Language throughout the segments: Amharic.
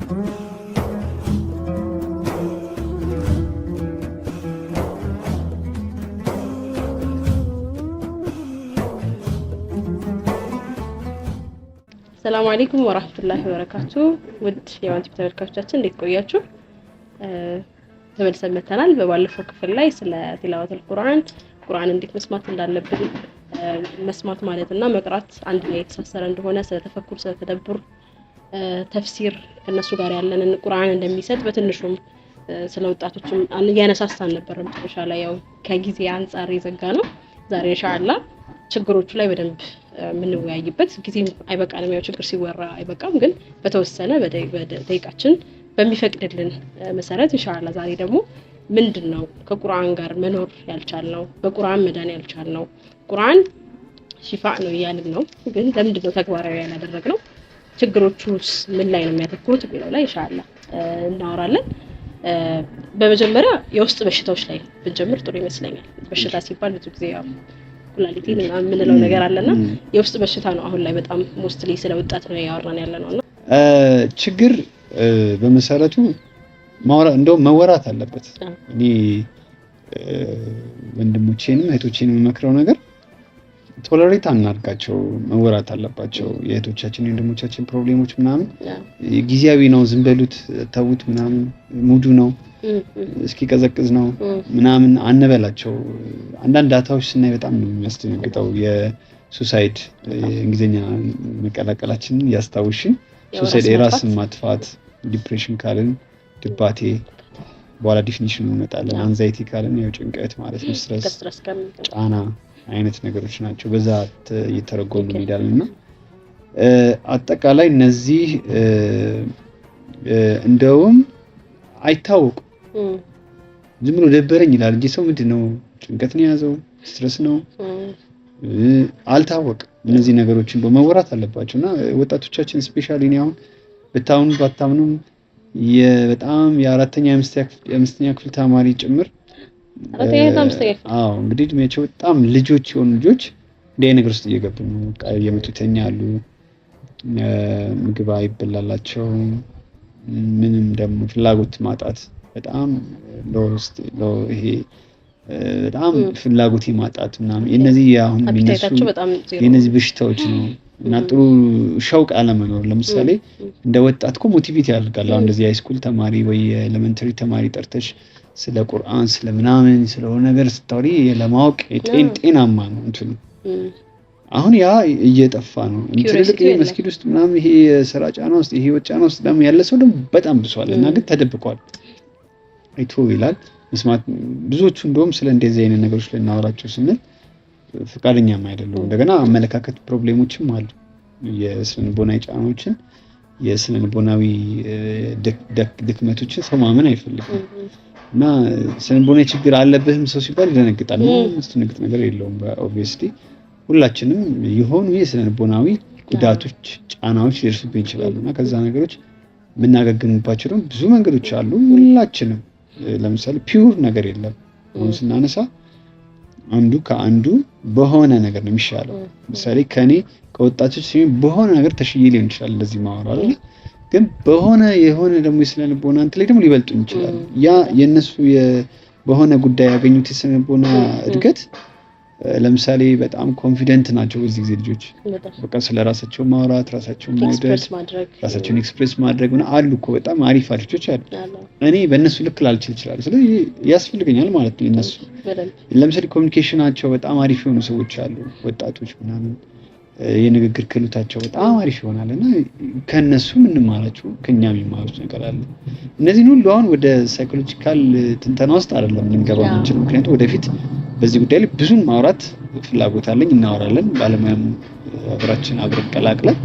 ሰላም አለይኩም ወራህመቱላሂ ወበረካቱ። ውድ የዋንቲቭ ተመልካቾቻችን እንዴት ቆያችሁ? ተመልሰን መተናል። በባለፈው ክፍል ላይ ስለ ቲላወተል ቁርአን፣ ቁርአን እንዴት መስማት እንዳለብን፣ መስማት ማለት እና መቅራት አንድ ላይ የተሳሰረ እንደሆነ፣ ስለ ተፈኩር፣ ስለ ተደቡር፣ ተፍሲር ከነሱ ጋር ያለንን ቁርአን እንደሚሰጥ በትንሹም ስለ ወጣቶችም እያነሳሳን ነበር። መጨረሻ ላይ ያው ከጊዜ አንጻር የዘጋ ነው። ዛሬ ኢንሻአላህ ችግሮቹ ላይ በደንብ የምንወያይበት ጊዜም አይበቃንም። ያው ችግር ሲወራ አይበቃም፣ ግን በተወሰነ በደቂቃችን በሚፈቅድልን መሰረት ኢንሻአላህ ዛሬ ደግሞ ምንድን ነው ከቁርአን ጋር መኖር ያልቻልነው፣ በቁርአን መዳን ያልቻልነው፣ ቁርአን ሺፋ ነው እያልን ነው፣ ግን ለምንድን ነው ተግባራዊ ያላደረግነው፣ ችግሮቹስ ምን ላይ ነው የሚያተኩሩት የሚለው ላይ ኢንሻአላህ እናወራለን። በመጀመሪያ የውስጥ በሽታዎች ላይ ብንጀምር ጥሩ ይመስለኛል። በሽታ ሲባል ብዙ ጊዜ ያው ኩላሊቲ ምናምን የምንለው ነገር አለና የውስጥ በሽታ ነው አሁን ላይ በጣም mostly ስለ ወጣት ነው እያወራን ያለ ነው። እና ችግር በመሰረቱ እንደውም መወራት አለበት። እኔ ወንድሞቼንም እህቶቼንም የምመክረው ነገር tolerate አናድርጋቸው፣ መወራት አለባቸው። የእህቶቻችን የወንድሞቻችን problem ኦች ምናምን ጊዜያዊ ነው፣ ዝም በሉት ተዉት ምናምን mood ኡ ነው እስኪቀዘቅዝ ነው ምናምን አንበላቸው። አንዳንድ data ዎች ስናይ በጣም ነው የሚያስደነግጠው። የ suicide የእንግሊዝኛ መቀላቀላችንን ያስታውሽን፣ suicide የራስን ማጥፋት፣ depression ካልን ድባቴ፣ በኋላ definition ኑ እንመጣለን። Anxiety ካልን ያው ጭንቀት ማለት ነው፣ stress፣ ጫና አይነት ነገሮች ናቸው። በዛ እየተረጎሙ እንሄዳለን እና አጠቃላይ እነዚህ እንደውም አይታወቁም። ዝም ብሎ ደበረኝ ይላል እንጂ ሰው ምንድን ነው፣ ጭንቀት ነው የያዘው፣ stress ነው አልታወቅም። እነዚህ ነገሮችን መወራት አለባቸው እና ወጣቶቻችን especially እኔ አሁን ብታምኑ ባታምኑም በጣም የአራተኛ የአምስተኛ ክፍል ተማሪ ጭምር፣ አዎ እንግዲህ እድሜያቸው በጣም ልጆች የሆኑ ልጆች እንዲህ አይነት ነገር ውስጥ እየገቡ ነው። በቃ እየመጡ ይተኛሉ፣ ምግብ አይበላላቸውም፣ ምንም ደግሞ ፍላጎት ማጣት፣ በጣም ይሄ በጣም ፍላጎት የማጣት ምናምን የነዚህ አሁን የሚነሱ የነዚህ በሽታዎች ነው እና ጥሩ ሸውቅ አለመኖር። ለምሳሌ እንደ ወጣት እኮ motivate ያደርጋል። አሁን እንደዚህ high school ተማሪ ወይ elementary ተማሪ ጠርተሽ ስለ ቁርአን ስለ ምናምን ስለሆነ ነገር ስታወሪ ለማወቅ ጤናማ ነው እንትኑ። አሁን ያ እየጠፋ ነው። ትልልቅ መስጊድ ውስጥ ምናምን ይሄ የስራ ጫና ውስጥ፣ ይሄ ህይወት ጫና ውስጥ ደግሞ ያለ ሰው ደግሞ በጣም ብሷል እና ግን ተደብቋል። አይቶ ይላል መስማት ብዙዎቹ እንደውም ስለ እንደዚህ አይነት ነገሮች ልናወራቸው ስንል ፈቃደኛም አይደሉም። እንደገና አመለካከት problem ኦችም አሉ። የስነ ልቦናዊ ጫናዎችን፣ የስነ ልቦናዊ ድክመቶችን ሰው ማመን አይፈልግም እና ስነ ልቦናዊ ችግር አለብህም ሰው ሲባል ይደነግጣል። ምንም የሚያስደነግጥ ነገር የለውም። Obviously ሁላችንም የሆኑ የስነ ልቦናዊ ጉዳቶች፣ ጫናዎች ሊደርሱብን ይችላሉ እና ከዛ ነገሮች የምናገግምባቸው ደግሞ ብዙ መንገዶች አሉ። ሁላችንም ለምሳሌ pure ነገር የለም። አሁን ስናነሳ አንዱ ከአንዱ በሆነ ነገር ነው የሚሻለው። ለምሳሌ ከኔ ከወጣቶች በሆነ ነገር ተሽዬ ሊሆን ይችላል እንደዚህ ማወራው አይደል? ግን በሆነ የሆነ ደግሞ የስነ ልቦና እንትን ላይ ደግሞ ሊበልጡኝ ይችላል። ያ የእነሱ በሆነ ጉዳይ ያገኙት የስነ ልቦና እድገት፣ ለምሳሌ በጣም confident ናቸው በዚህ ጊዜ ልጆች፣ በቃ ስለ ራሳቸው ማውራት፣ ራሳቸውን መውደድ፣ ራሳቸውን express ማድረግ ምናምን አሉ እኮ፣ በጣም አሪፍ አሪፍ ልጆች አሉ። እኔ በእነሱ ልክ ላልችል እችላለሁ። ስለዚህ ያስፈልገኛል ማለት ነው። እነሱ ለምሳሌ communication ኣቸው በጣም አሪፍ የሆኑ ሰዎች አሉ፣ ወጣቶች ምናምን የንግግር ክህሎታቸው በጣም አሪፍ ይሆናል እና ከእነሱ የምንማራቸው ከኛ የሚማሩት ነገር አለ። እነዚህን ሁሉ አሁን ወደ psychological ትንተና ውስጥ አይደለም ልንገባ የምንችል፣ ምክንያቱም ወደፊት በዚህ ጉዳይ ላይ ብዙን ማውራት ፍላጎት አለኝ፣ እናወራለን። ባለሙያም አብራችን አብረን ቀላቅለን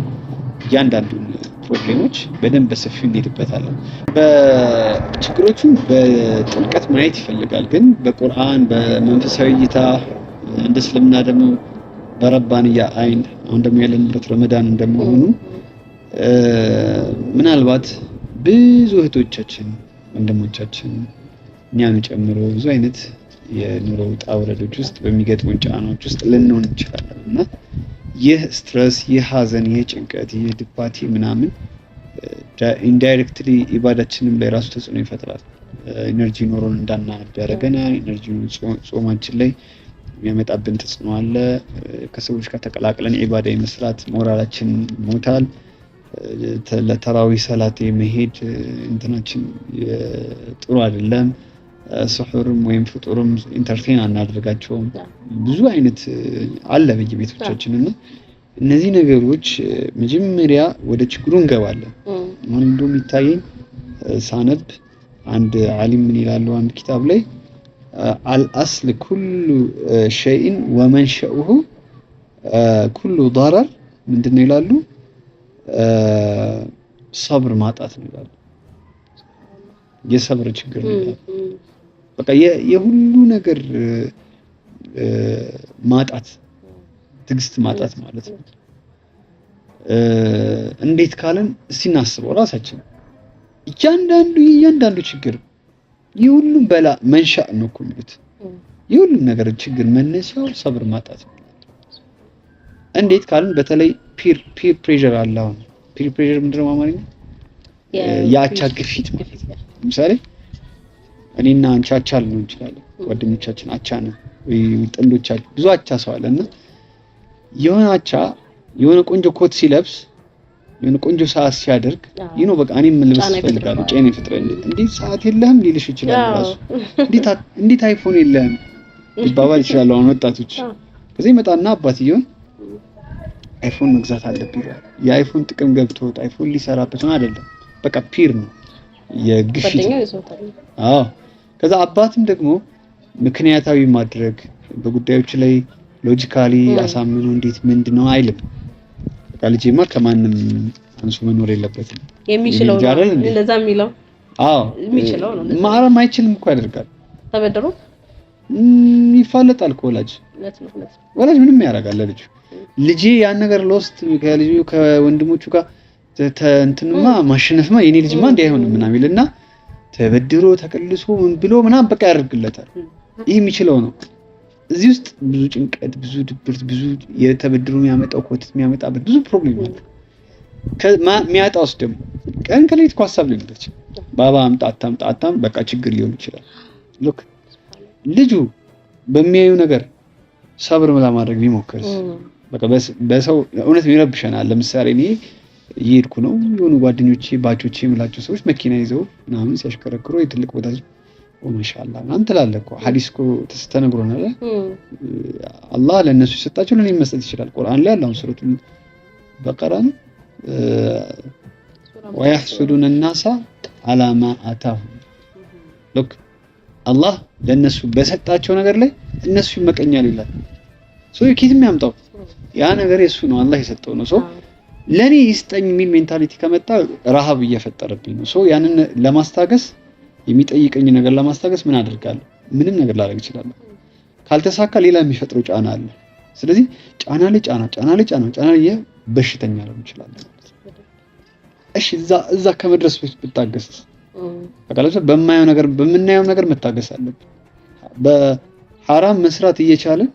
እያንዳንዱን problem ኦች በደንብ በሰፊው እንሄድበታለን። በችግሮቹን በጥልቀት ማየት ይፈልጋል። ግን በቁርአን በመንፈሳዊ እይታ እንደ እስልምና ደግሞ በረባንያ አይን አሁን ደግሞ ያለንበት ረመዳን እንደመሆኑ ምናልባት ብዙ እህቶቻችን፣ ወንድሞቻችን እኛን ጨምሮ ብዙ አይነት የኑሮ ውጣ ውረዶች ውስጥ በሚገጥሙን ጫናዎች ውስጥ ልንሆን እንችላለን እና ይህ stress፣ ይህ ሀዘን፣ ይህ ጭንቀት፣ ይህ ድባቴ ምናምን Indirectly ኢባዳችንም ላይ ራሱ ተጽዕኖ ይፈጥራል። Energy ኖሮን እንዳናነብ ያደርገናል። Energy ጾማችን ላይ የሚያመጣብን ተጽዕኖ አለ። ከሰዎች ጋር ተቀላቅለን ኢባዳ የመስራት ሞራላችን ይሞታል። ለተራዊ ሰላት የመሄድ እንትናችን ጥሩ አይደለም። ስሑርም ወይም ፍጡርም entertain አናደርጋቸውም። ብዙ አይነት አለ በየቤቶቻችን እና እነዚህ ነገሮች መጀመሪያ ወደ ችግሩ እንገባለን። አሁን እንደውም የሚታየኝ ሳነብ አንድ ዓሊም ምን ይላሉ አንድ ኪታብ ላይ الأصل كل شيء ومنشؤه كل ضرر ምንድን ነው ይላሉ? ሰብር ማጣት ነው ይላሉ። የሰብር ችግር ነው ይላሉ። በቃ የሁሉ ነገር ማጣት፣ ትዕግስት ማጣት ማለት ነው። እንዴት ካለን እስቲ እናስበው ራሳችን እያንዳንዱ ችግር የሁሉም በላ መንሻ ነው እኮ የሚሉት። የሁሉም ነገር ችግር መነሻው ሰብር ማጣት ነው። እንዴት ካልን በተለይ peer pressure አለ። አሁን peer pressure ምንድነው በአማርኛ? የአቻ ግፊት ማለት ነው። ለምሳሌ እኔና አንቺ አቻ ልንሆን እንችላለን። ጓደኞቻችን አቻ ነን ወይ ጥንዶቻችን፣ ብዙ አቻ ሰው አለ እና የሆነ አቻ የሆነ ቆንጆ ኮት ሲለብስ፣ የሆነ ቆንጆ ሰዓት ሲያደርግ ይህ ነው በቃ እኔም መልበስ እፈልጋለሁ። ጫና ይፈጥራል። እንዴት ሰዓት የለህም ሊልሽ ይችላል ራሱ። እንዴት አይፎን የለህም ሊባባል ይችላል። አሁን ወጣቶች ከዚህ ይመጣና አባትየውን አይፎን መግዛት አለብኝ ይላል። የአይፎን ጥቅም ገብቶት አይፎን ሊሰራበት ነው አይደለም፣ በቃ peer ነው የግፊት። አዎ፣ ከዛ አባትም ደግሞ ምክንያታዊ ማድረግ በጉዳዮች ላይ logically አሳምኖ እንዴት ምንድን ነው አይልም። በቃ ልጄማ ከማንም አንሶ መኖር የለበትም። የሚችለው ነው እንደዛ የሚለው። አዎ፣ የሚችለው ነው። ማረም አይችልም እኮ ያደርጋል። ተበድሮ ይፋለጣል ከወላጅ። ወላጅ ምንም ያደርጋል ለልጁ። ልጄ ያን ነገር lost ከልጁ ከወንድሞቹ ጋር እንትንማ ማሸነፍማ የኔ ልጅማ እንዲህ አይሆንም ምናምን ይልና ተበድሮ ተቀልሶ ምን ብሎ ምናምን በቃ ያደርግለታል። ይህ የሚችለው ነው። እዚህ ውስጥ ብዙ ጭንቀት፣ ብዙ ድብርት፣ ብዙ የተበድሮ የሚያመጣው ኮተት የሚያመጣበት ብዙ problem አለ። የሚያጣውስ ደግሞ ቀን ከሌሊት እኮ ሀሳብ ሊሆን ይችላል። ባባ አምጣ አታምጣ አታም በቃ ችግር ሊሆን ይችላል። Look፣ ልጁ በሚያዩ ነገር ሰብር ለማድረግ ቢሞክርስ? በቃ በሰው እውነት ይረብሸናል። ለምሳሌ እኔ እየሄድኩ ነው፣ የሆኑ ጓደኞቼ ባቾቼ የምላቸው ሰዎች መኪና ይዘው ምናምን ሲያሽከረክሩ የትልቅ ቦታ ማሻአላ ምናምን ትላለህ እኮ። ሐዲስ እኮ ተነግሮናል። አላህ ለእነሱ የሰጣቸው ለእኔ መስጠት ይችላል። ቁርአን ላይ አለ፣ ሱረቱል በቀራ ነው፣ ويحسدون الناس على ما آتاهم። Look፣ አላህ ለእነሱ በሰጣቸው ነገር ላይ እነሱ ይመቀኛል ይላል። So ከየትም ያምጣው ያ ነገር የሱ ነው፣ አላህ የሰጠው ነው። So ለኔ ይስጠኝ የሚል mentality ከመጣ ረሃብ እየፈጠረብኝ ነው። So ያንን ለማስታገስ፣ የሚጠይቀኝ ነገር ለማስታገስ ምን አደርጋለሁ? ምንም ነገር ላደርግ እችላለሁ። ካልተሳካ ሌላ የሚፈጥረው ጫና አለ። ስለዚህ ጫና ላይ ጫና፣ ጫና ላይ ጫና፣ ጫና ላይ በሽተኛ ልሆን እችላለሁ። እሺ፣ እዛ ከመድረስ በፊት ብታገስስ? በቃ ለምሳሌ በማየው ነገር በምናየው ነገር መታገስ አለብን። በሐራም መስራት እየቻለን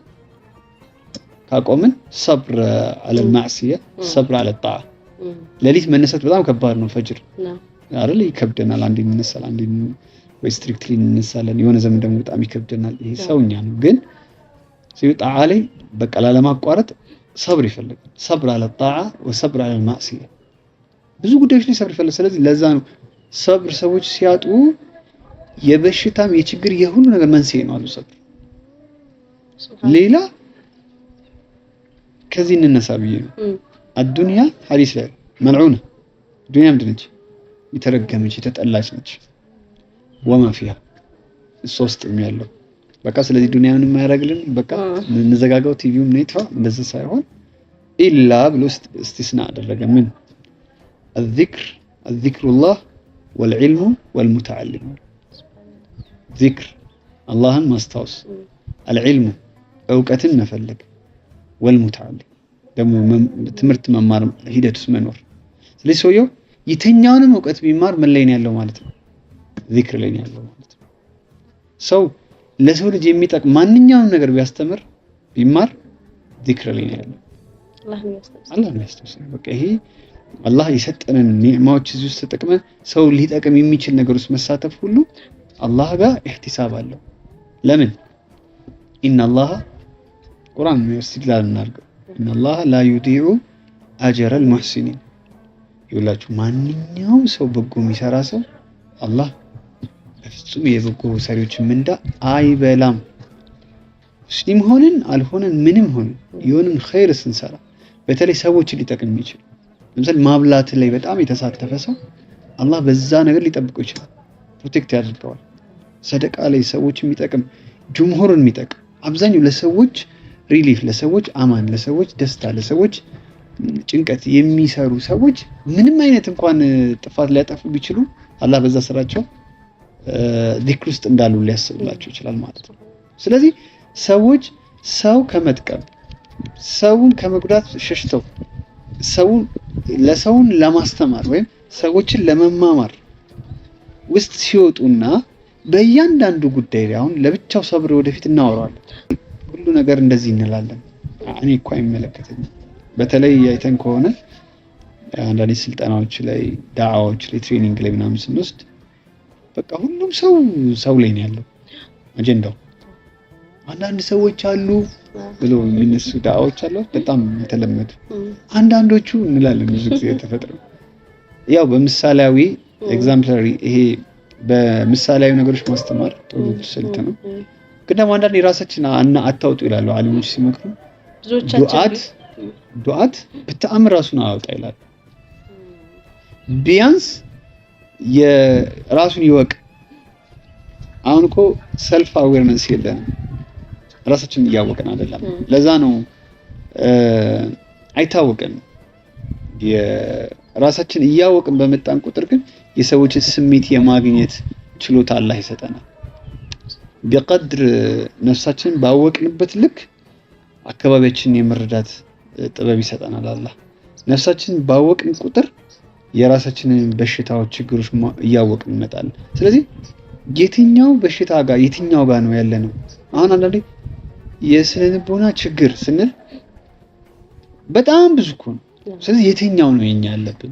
ካቆምን صبر على المعصية، صبر على الطاعة። ሌሊት መነሳት በጣም ከባድ ነው። ፈጅር አይደል ይከብደናል። አንዴ እንነሳለን፣ አንዴ ወይ strictly እንነሳለን። የሆነ ዘመን ደግሞ በጣም ይከብደናል። ይሄ ሰውኛ ነው። ግን ጣዓ ላይ በቃ ላለማቋረጥ ሰብር ይፈልጋል። صبر على الطاعة وصبر على المعصية፣ ብዙ ጉዳዮች ላይ ሰብር ይፈልጋል። ስለዚህ ለዛ ነው ሰብር ሰዎች ሲያጡ የበሽታም የችግር የሁሉ ነገር መንስኤ ነው አሉ ሰብር። ሌላ ከዚህ እንነሳ ብዬ ነው። الدنيا ሐዲስ ላይ ملعونة፣ ዱንያ ምንድን ነች? የተረገመች የተጠላች ነች። وما فيها እሷ ውስጥም ያለው በቃ። ስለዚህ ዱንያ ምንም አያደርግልን፣ በቃ እንዘጋጋው፣ ቲቪውም ነው ይጥፋ፣ እንደዚህ ሳይሆን إلا ብሎ استثناء አደረገ። ምን? الذكر، ذكر الله والعلم والمتعلم። ዚክር አላህን ማስታወስ፣ العلم እውቀትን መፈለግ፣ والمتعلم ደግሞ ትምህርት መማር ሂደት ውስጥ መኖር። ስለዚህ ሰውየው የትኛውንም እውቀት ቢማር ምን ላይ ነው ያለው ማለት ነው? ዚክር ላይ ነው ያለው ማለት ነው። ሰው ለሰው ልጅ የሚጠቅም ማንኛውንም ነገር ቢያስተምር ቢማር ዚክር ላይ ነው ያለው። አላህ ነው ያስታውሰው። በቃ ይሄ አላህ የሰጠንን ኒዕማዎች እዚህ ውስጥ ተጠቅመን ሰው ሊጠቅም የሚችል ነገር ውስጥ መሳተፍ ሁሉ አላህ ጋር احتساب አለው። ለምን إن الله ቁርአን استدلال እናድርገው፣ إن الله لا يضيع أجر المحسنين። ይውላችሁ ማንኛውም ሰው በጎ የሚሰራ ሰው አላህ በፍጹም የበጎ ሰሪዎችን ምንዳ አይበላም። ሙስሊም ሆንን አልሆንን ምንም ሆንን የሆንን ኸይር ስንሰራ በተለይ ሰዎችን ሊጠቅም የሚችል፣ ለምሳሌ ማብላት ላይ በጣም የተሳተፈ ሰው አላህ በዛ ነገር ሊጠብቀው ይችላል፣ protect ያደርገዋል። ሰደቃ ላይ ሰዎች የሚጠቅም፣ ጅምሁርን የሚጠቅም፣ አብዛኛው ለሰዎች relief፣ ለሰዎች አማን፣ ለሰዎች ደስታ፣ ለሰዎች ጭንቀት የሚሰሩ ሰዎች ምንም አይነት እንኳን ጥፋት ሊያጠፉ ቢችሉ አላህ በዛ ስራቸው ዚክር ውስጥ እንዳሉ ሊያስብላቸው ይችላል ማለት ነው። ስለዚህ ሰዎች ሰው ከመጥቀም፣ ሰውን ከመጉዳት ሸሽተው ሰውን ለሰውን ለማስተማር ወይም ሰዎችን ለመማማር ውስጥ ሲወጡና በእያንዳንዱ ጉዳይ ላይ፣ አሁን ለብቻው ሰብር ወደፊት እናወራዋለን። ሁሉ ነገር እንደዚህ እንላለን። እኔ እኮ አይመለከተኝም። በተለይ አይተን ከሆነ አንዳንድ ስልጠናዎች ላይ፣ ዳዕዋዎች ላይ፣ training ላይ ምናምን ስንወስድ በቃ ሁሉም ሰው ሰው ላይ ነው ያለው አጀንዳው። አንዳንድ ሰዎች አሉ ብሎ የሚነሱ ዳዕዋዎች አሉ፣ በጣም የተለመዱ። አንዳንዶቹ እንላለን ብዙ ጊዜ ተፈጥሮ ያው በምሳሌያዊ exemplary፣ ይሄ በምሳሌያዊ ነገሮች ማስተማር ጥሩ ስልት ነው። ግን ደግሞ አንዳንድ የራሳችን እና አታውጡ ይላሉ አሊሞች ሲመክሩ። ዱዓት በተአምር ራሱን አያውጣ ይላሉ። ቢያንስ የራሱን ይወቅ። አሁን እኮ self awareness የለንም፣ ራሳችንን እያወቅን አይደለም። ለዛ ነው አይታወቅም። የራሳችን እያወቅን በመጣን ቁጥር ግን የሰዎችን ስሜት የማግኘት ችሎታ አላህ ይሰጠናል። بقدر ነፍሳችንን ባወቅንበት ልክ አካባቢያችንን የመረዳት ጥበብ ይሰጠናል አላህ። ነፍሳችንን ባወቅን ቁጥር የራሳችንን በሽታዎች፣ ችግሮች እያወቅን እንመጣለን። ስለዚህ የትኛው በሽታ ጋር፣ የትኛው ጋር ነው ያለነው? አሁን አንዳንዴ የስነ ልቦና ችግር ስንል በጣም ብዙ እኮ ነው። ስለዚህ የትኛው ነው የኛ ያለብን?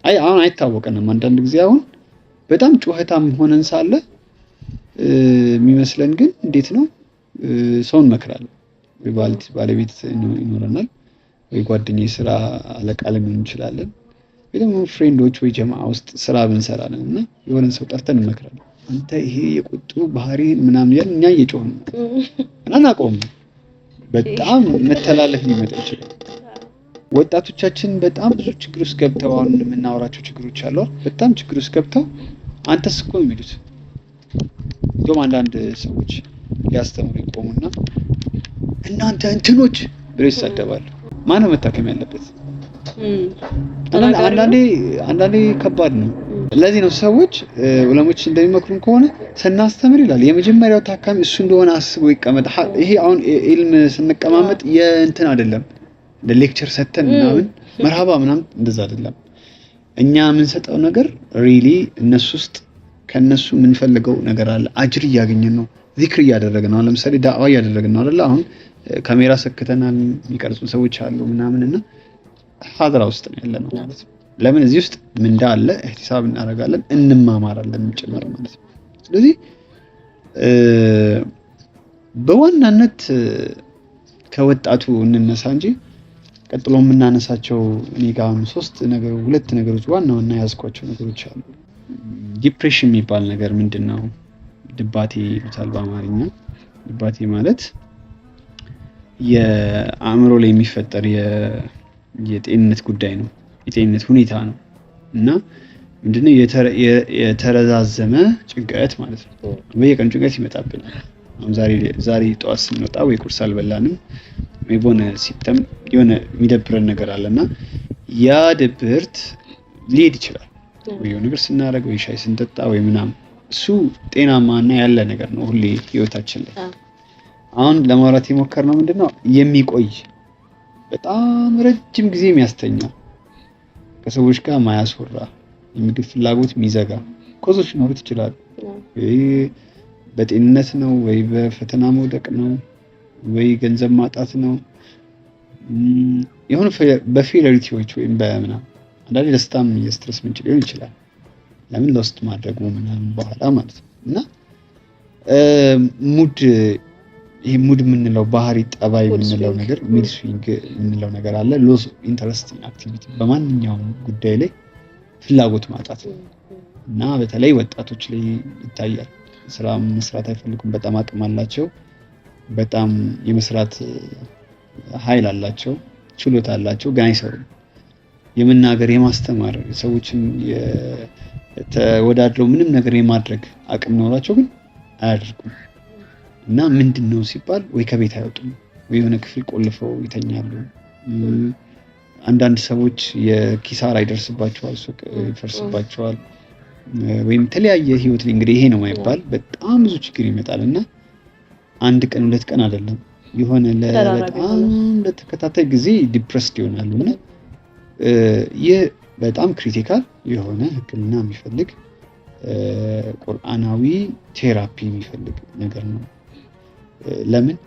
አይ አሁን አይታወቀንም። አንዳንድ ጊዜ አሁን በጣም ጩኸታም ሆነን ሳለ የሚመስለን ግን እንዴት ነው፣ ሰውን እንመክራለን ወይ ባለቤት ይኖረናል ወይ ጓደኛ፣ የስራ አለቃ ልንሆን እንችላለን ወይ ደግሞ friend ኦች ወይ ጀማዓ ውስጥ ስራ ብንሰራለን እና የሆነን ሰው ጠርተን እንመክራለን። አንተ ይሄ የቁጡ ባህሪ ምናምን እያልን እኛ እየጮህን ነው እና አናውቀውም። በጣም መተላለፍ ሊመጣ ይችላል። ወጣቶቻችን በጣም ብዙ ችግር ውስጥ ገብተው፣ አሁን የምናወራቸው ችግሮች አሉ። በጣም ችግር ውስጥ ገብተው አንተስ እኮ የሚሉት፣ እንደውም አንዳንድ ሰዎች ሊያስተምሩ ይቆሙና እናንተ እንትኖች ብለው ይሳደባሉ። ማነው መታከም ያለበት? አንዳንዴ ከባድ ነው። ለዚህ ነው ሰዎች፣ ዑለሞች እንደሚመክሩን ከሆነ ስናስተምር ይላል የመጀመሪያው ታካሚ እሱ እንደሆነ አስቦ ይቀመጥ። ይሄ አሁን ኢልም ስንቀማመጥ የእንትን አይደለም፣ እንደ lecture ሰተን ምናምን መርሃባ ምናምን እንደዛ አይደለም። እኛ የምንሰጠው ነገር really እነሱ ውስጥ ከእነሱ የምንፈልገው ነገር አለ። አጅር እያገኘን ነው፣ ዚክር እያደረግን ነው። ለምሳሌ ዳዕዋ እያደረግን ነው አይደለ? አሁን ካሜራ ሰክተናል፣ የሚቀርጹ ሰዎች አሉ ምናምን እና ሀድራ ውስጥ ነው ያለነው ማለት ነው። ለምን እዚህ ውስጥ ምንዳ አለ፣ احتساب እናደርጋለን፣ እንማማራለን ጭምር ማለት ነው። ስለዚህ በዋናነት ከወጣቱ እንነሳ እንጂ ቀጥሎ የምናነሳቸው እኔ ጋር አሁን ሶስት ነገር፣ ሁለት ነገሮች ዋና ዋና የያዝኳቸው ነገሮች አሉ። Depression የሚባል ነገር ምንድን ነው? ድባቴ ይሉታል በአማርኛ። ድባቴ ማለት የአእምሮ ላይ የሚፈጠር የጤንነት ጉዳይ ነው፣ የጤንነት ሁኔታ ነው እና ምንድነው፣ የተረዛዘመ ጭንቀት ማለት ነው። በየቀኑ ጭንቀት ይመጣብናል። አሁን ዛሬ ጠዋት ስንወጣ ወይ ቁርስ አልበላንም ወይ በሆነ symptom የሆነ የሚደብረን ነገር አለ እና ያ ድብርት ሊሄድ ይችላል ወይ የሆነ ነገር ስናደርግ ወይ ሻይ ስንጠጣ ወይ ምናምን፣ እሱ ጤናማ እና ያለ ነገር ነው ሁሌ ህይወታችን ላይ። አሁን ለማውራት የሞከርነው ምንድነው፣ የሚቆይ፣ በጣም ረጅም ጊዜ የሚያስተኛ፣ ከሰዎች ጋር ማያስወራ፣ የምግብ ፍላጎት የሚዘጋ cause ኦች ሊኖሩት ይችላሉ። ወይ በጤንነት ነው፣ ወይ በፈተና መውደቅ ነው፣ ወይ ገንዘብ ማጣት ነው፣ የሆነ በ failure ዎች ወይም በምናምን አንዳንዴ ደስታም የ stress ምንጭ ሊሆን ይችላል። ለምን lost ማድረጉ ምናምን በኋላ ማለት ነው። እና mood፣ ይሄ mood የምንለው ባህሪ፣ ጠባይ የምንለው ነገር፣ mood swing የምንለው ነገር አለ። Loss interest activity፣ በማንኛውም ጉዳይ ላይ ፍላጎት ማጣት እና በተለይ ወጣቶች ላይ ይታያል። ስራ መስራት አይፈልጉም። በጣም አቅም አላቸው፣ በጣም የመስራት ኃይል አላቸው፣ ችሎታ አላቸው፣ ግን አይሰሩም። የመናገር፣ የማስተማር፣ ሰዎችን ተወዳድረው ምንም ነገር የማድረግ አቅም ኖሯቸው ግን አያደርጉም። እና ምንድን ነው ሲባል ወይ ከቤት አይወጡም ወይ የሆነ ክፍል ቆልፈው ይተኛሉ። አንዳንድ ሰዎች የኪሳራ ይደርስባቸዋል፣ ሱቅ ይፈርስባቸዋል፣ ወይም የተለያየ ህይወት ላይ እንግዲህ ይሄ ነው የማይባል በጣም ብዙ ችግር ይመጣል። እና አንድ ቀን 2 ቀን አይደለም፣ የሆነ በጣም ለተከታታይ ጊዜ depressed ይሆናሉ። እና ይህ በጣም critical የሆነ ሕክምና የሚፈልግ፣ ቁርአናዊ therapy የሚፈልግ ነገር ነው። ለምን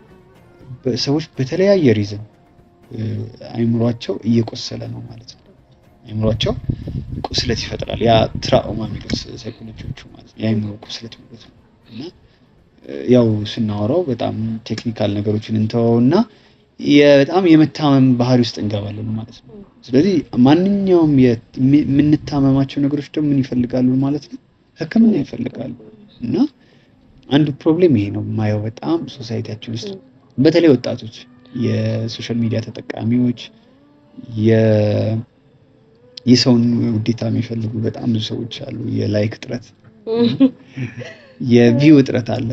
ሰዎች በተለያየ reason አይምሯቸው እየቆሰለ ነው ማለት ነው። አይምሯቸው ቁስለት ይፈጥራል። ያ trauma የሚሉት ሳይኮሎጂዎቹ ማለት ነው። የአይምሮ ቁስለት የሚሉት ነው። እና ያው ስናወራው በጣም technical ነገሮችን እንተወውና በጣም የመታመም ባህሪ ውስጥ እንገባለን ማለት ነው። ስለዚህ ማንኛውም የምንታመማቸው ነገሮች ደግሞ ምን ይፈልጋሉ ማለት ነው? ሕክምና ይፈልጋሉ። እና አንዱ problem ይሄ ነው የማየው በጣም society ያችን ውስጥ፣ በተለይ ወጣቶች፣ የ social media ተጠቃሚዎች፣ የሰውን ውዴታ የሚፈልጉ በጣም ብዙ ሰዎች አሉ። የ like እጥረት፣ የ view እጥረት አለ።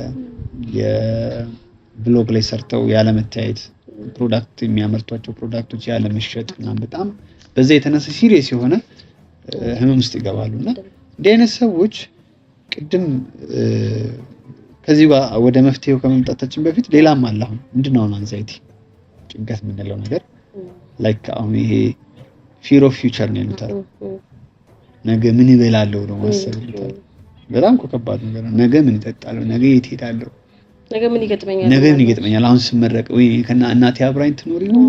የብሎግ ላይ ሰርተው ያለመታየት፣ product የሚያመርቷቸው product ኦች ያለመሸጥ ምናምን፣ በጣም በዛ የተነሳ serious የሆነ ህመም ውስጥ ይገባሉ። እና እንዲህ አይነት ሰዎች ቅድም ከዚህ ጋር ወደ መፍትሄው ከመምጣታችን በፊት ሌላም አለ። አሁን ምንድነው አሁን anxiety፣ ጭንቀት የምንለው ነገር? Like አሁን ይሄ fear of future ነው ይሉታል። ነገ ምን እበላለሁ ነው ማሰብ ይሉታል። በጣም እኮ ከባድ ነገር ነው። ነገ ምን እጠጣለሁ፣ ነገ የት ሄዳለሁ፣ ነገ ምን ይገጥመኛል፣ ነገ ምን ይገጥመኛል፣ አሁን ስመረቅ ወይ ከና እናቴ አብራኝ ትኖር ይሆን፣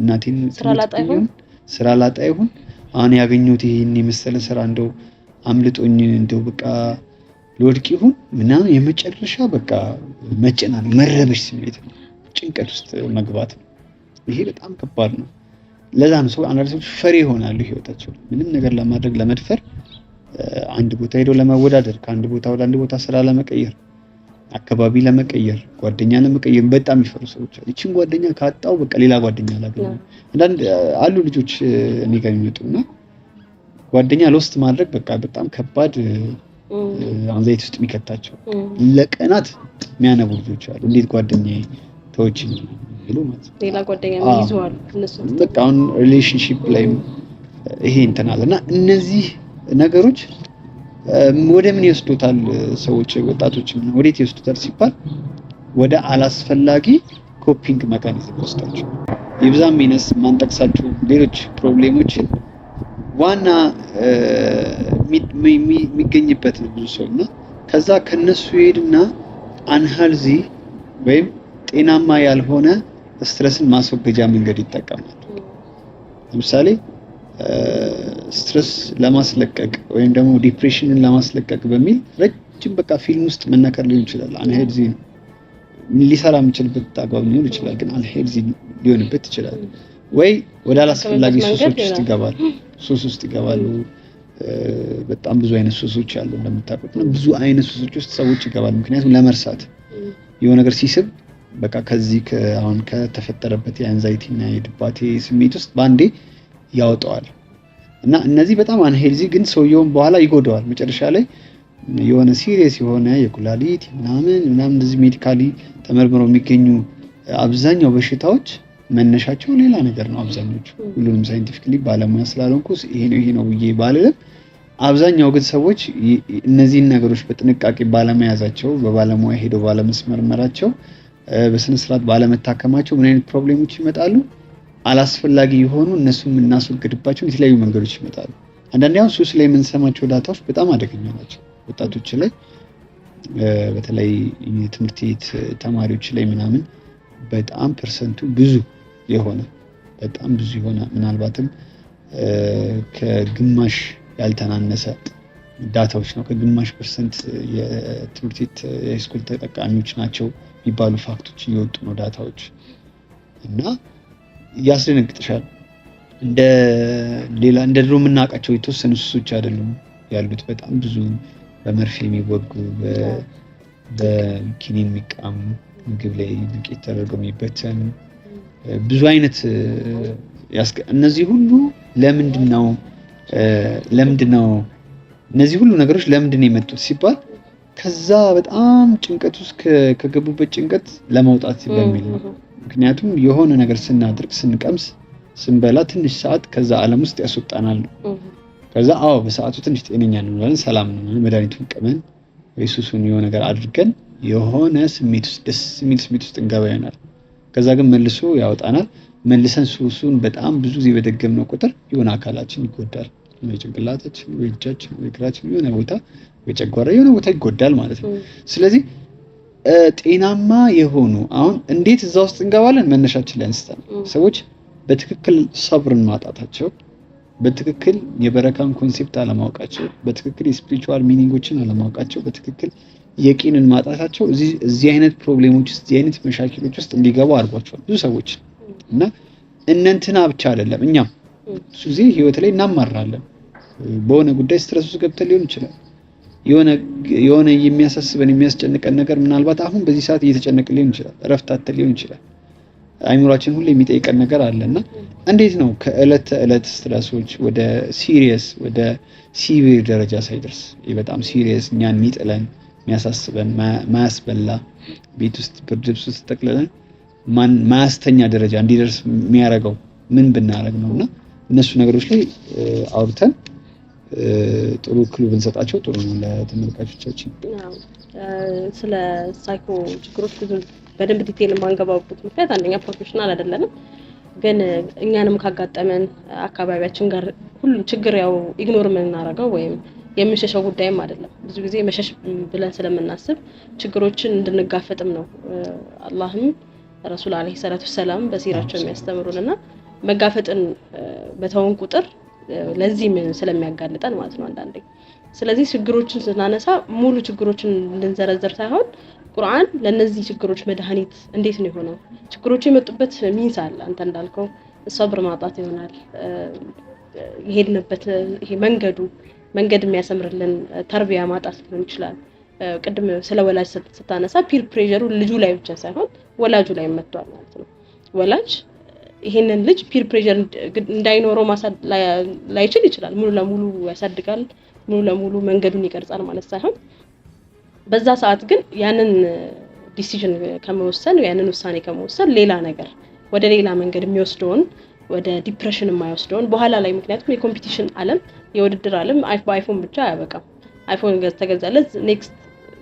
እናቴን ስራ ላጣ ይሆን፣ ስራ ላጣ ይሆን፣ አሁን ያገኘሁት ይሄን የመሰለ ስራ እንደው አምልጦኝ እንደው በቃ ልወድቅ ይሁን ምናምን፣ የመጨረሻ በቃ መጨናነቅ፣ መረበሽ ስሜት ነው፣ ጭንቀት ውስጥ መግባት ነው። ይሄ በጣም ከባድ ነው። ለዛ ነው ሰው አንዳንድ ሰዎች ፈሪ ይሆናሉ። ህይወታቸው ምንም ነገር ለማድረግ ለመድፈር፣ አንድ ቦታ ሄዶ ለመወዳደር፣ ከአንድ ቦታ ወደ አንድ ቦታ ስራ ለመቀየር፣ አካባቢ ለመቀየር፣ ጓደኛ ለመቀየር በጣም የሚፈሩ ሰዎች አሉ። ይችን ጓደኛ ካጣው በቃ ሌላ ጓደኛ አላገኝም። አንዳንድ አሉ ልጆች እኔ ጋር የሚመጡና ጓደኛ lost ማድረግ በቃ በጣም ከባድ anxiety ውስጥ የሚከታቸው፣ ለቀናት የሚያነቡ ልጆች አሉ። እንዴት ጓደኛዬ ተወችኝ የሚሉ ማለት ነው። ሌላ ጓደኛ የሚይዙ አሉ። እነሱ በቃ አሁን relationship ላይም ይሄ እንትን አለ። እና እነዚህ ነገሮች ወደ ምን ይወስዱታል? ሰዎች፣ ወጣቶች ወዴት ይወስዱታል ሲባል ወደ አላስፈላጊ coping mechanism ይወስዳቸው። ይብዛም ይነስ ማንጠቅሳቸው ሌሎች problem ኦችን ዋና የሚገኝበት ነው ብዙ ሰው። እና ከዛ ከነሱ ይሄድና unhealthy ወይም ጤናማ ያልሆነ stress ን ማስወገጃ መንገድ ይጠቀማል። ለምሳሌ stress ለማስለቀቅ ወይም ደግሞ depression ን ለማስለቀቅ በሚል ረጅም በቃ ፊልም ውስጥ መነከር ሊሆን ይችላል። Unhealthy ነው። ሊሰራ የሚችልበት አግባብ ሊኖር ይችላል፣ ግን unhealthy ሊሆንበት ይችላል። ወይ ወደ አላስፈላጊ ሱሶች ውስጥ ይገባል፣ ሱስ ውስጥ ይገባሉ። በጣም ብዙ አይነት ሱሶች አሉ እንደምታውቁት ነው። ብዙ አይነት ሱሶች ውስጥ ሰዎች ይገባሉ። ምክንያቱም ለመርሳት የሆነ ነገር ሲስብ በቃ ከዚህ አሁን ከተፈጠረበት የ anxiety እና የድባቴ ስሜት ውስጥ በአንዴ ያወጣዋል። እና እነዚህ በጣም unhealthy ግን ሰውየውን በኋላ ይጎዳዋል። መጨረሻ ላይ የሆነ serious የሆነ የኩላሊት ምናምን ምናምን እንደዚህ medically ተመርምረው የሚገኙ አብዛኛው በሽታዎች መነሻቸው ሌላ ነገር ነው። አብዛኞቹ፣ ሁሉንም scientifically ባለሙያ ስላልሆንኩ ይሄ ነው ይሄ ነው ብዬ ባልልም፣ አብዛኛው ግን ሰዎች እነዚህን ነገሮች በጥንቃቄ ባለመያዛቸው፣ በባለሙያ ሄደው ባለመስመርመራቸው፣ በስነስርዓት ባለመታከማቸው ምን አይነት problem ኦች ይመጣሉ? አላስፈላጊ የሆኑ እነሱ የምናስወግድባቸው የተለያዩ መንገዶች ይመጣሉ። አንዳንዴ አሁን ሱስ ላይ የምንሰማቸው data ዎች በጣም አደገኛ ናቸው። ወጣቶች ላይ፣ በተለይ የትምህርት ቤት ተማሪዎች ላይ ምናምን በጣም percent ኡ ብዙ የሆነ፣ በጣም ብዙ የሆነ ምናልባትም ከግማሽ ያልተናነሰ data ዎች ነው። ከግማሽ percent የትምህርት ቤት የ school ተጠቃሚዎች ናቸው የሚባሉ fact ኦች እየወጡ ነው፣ data ዎች፣ እና ያስደነግጥሻል። እንደ ሌላ እንደ ድሮ የምናውቃቸው የተወሰኑ ሱሶች አይደሉም ያሉት። በጣም ብዙ በመርፌ የሚወጉ፣ በኪኒን የሚቃሙ፣ ምግብ ላይ ዱቄት ተደርገው የሚበተኑ ብዙ አይነት። እነዚህ ሁሉ ለምንድን ነው እነዚህ ሁሉ ነገሮች ለምንድን ነው የመጡት ሲባል ከዛ በጣም ጭንቀት ውስጥ ከገቡበት ጭንቀት ለመውጣት በሚል ነው። ምክንያቱም የሆነ ነገር ስናደርግ፣ ስንቀምስ፣ ስንበላ ትንሽ ሰዓት ከዛ ዓለም ውስጥ ያስወጣናል። ከዛ አዎ በሰዓቱ ትንሽ ጤነኛ እንሆናለን፣ ሰላም እንሆናለን። መድኃኒቱን ቅመን ወይ ሱሱን የሆነ ነገር አድርገን የሆነ ስሜት ውስጥ፣ ደስ የሚል ስሜት ውስጥ እንገባ ይሆናል። ከዛ ግን መልሶ ያወጣናል። መልሰን ሱሱን በጣም ብዙ ጊዜ በደገምነው ቁጥር የሆነ አካላችን ይጎዳል። ወይ ጭንቅላታችን፣ ወይ እጃችን፣ ወይ እግራችን የሆነ ቦታ፣ ወይ ጨጓራ የሆነ ቦታ ይጎዳል ማለት ነው። ስለዚህ ጤናማ የሆኑ፣ አሁን እንዴት እዛ ውስጥ እንገባለን? መነሻችን ላይ አንስተን ሰዎች በትክክል ሰብርን ማጣታቸው፣ በትክክል የበረካን concept አለማወቃቸው፣ በትክክል የ spiritual meaning ኦችን አለማወቃቸው፣ በትክክል የቂንን ማጣታቸው እዚህ አይነት problem ኦች ውስጥ፣ እዚህ አይነት መሻኪሎች ውስጥ እንዲገቡ አድርጓቸዋል ብዙ ሰዎች። እና እነንትና ብቻ አይደለም፣ እኛም ብዙ ጊዜ ህይወት ላይ እናማራለን። በሆነ ጉዳይ stress ውስጥ ገብተን ሊሆን ይችላል። የሆነ የሚያሳስበን፣ የሚያስጨንቀን ነገር ምናልባት አሁን በዚህ ሰዓት እየተጨነቅን ሊሆን ይችላል። እረፍት አጥተን ሊሆን ይችላል። አይምሯችን ሁሌ የሚጠይቀን ነገር አለ። እና እንዴት ነው ከእለት ተዕለት stress ኦች ወደ serious፣ ወደ severe ደረጃ ሳይደርስ፣ በጣም serious እኛን የሚጥለን፣ የሚያሳስበን፣ ማያስበላ፣ ቤት ውስጥ ብርድ ልብስ ውስጥ ጠቅልለን ማያስተኛ ደረጃ እንዲደርስ የሚያደርገው ምን ብናደርግ ነው? እና እነሱ ነገሮች ላይ አውርተን ጥሩ clue ብንሰጣቸው ጥሩ ነው ለተመልካቾቻችን። ስለ psycho ችግሮች ብዙ በደንብ detail የማንገባበት ምክንያት አንደኛ professional አይደለንም፣ ግን እኛንም ካጋጠመን አካባቢያችን ጋር ሁሉም ችግር ያው ignore የምናደርገው ወይም የምንሸሸው ጉዳይም አይደለም። ብዙ ጊዜ መሸሽ ብለን ስለምናስብ ችግሮችን እንድንጋፈጥም ነው አላህም ረሱል አለይሂ ሰላቱ ሰላም በሲራቸው የሚያስተምሩን። እና መጋፈጥን በተውን ቁጥር ለዚህ ስለሚያጋልጠን ማለት ነው አንዳንዴ። ስለዚህ ችግሮችን ስናነሳ ሙሉ ችግሮችን እንድንዘረዝር ሳይሆን ቁርአን ለእነዚህ ችግሮች መድኃኒት እንዴት ነው የሆነው? ችግሮቹ የመጡበት means አለ። አንተ እንዳልከው ሰብር ማጣት ይሆናል። የሄድንበት ይሄ መንገዱ መንገድ የሚያሰምርልን ተርቢያ ማጣት ሊሆን ይችላል። ቅድም ስለ ወላጅ ስታነሳ peer pressure ኡ ልጁ ላይ ብቻ ሳይሆን ወላጁ ላይ መጥቷል ማለት ነው። ወላጅ ይሄንን ልጅ peer pressure እንዳይኖረው ላይችል ይችላል። ሙሉ ለሙሉ ያሳድጋል፣ ሙሉ ለሙሉ መንገዱን ይቀርጻል ማለት ሳይሆን በዛ ሰዓት ግን ያንን decision ከመወሰን፣ ያንን ውሳኔ ከመወሰን ሌላ ነገር ወደ ሌላ መንገድ የሚወስደውን፣ ወደ depression የማይወስደውን በኋላ ላይ፣ ምክንያቱም የ competition ዓለም፣ የውድድር ዓለም በ iPhone ብቻ አያበቃም። iPhone ተገዛለት next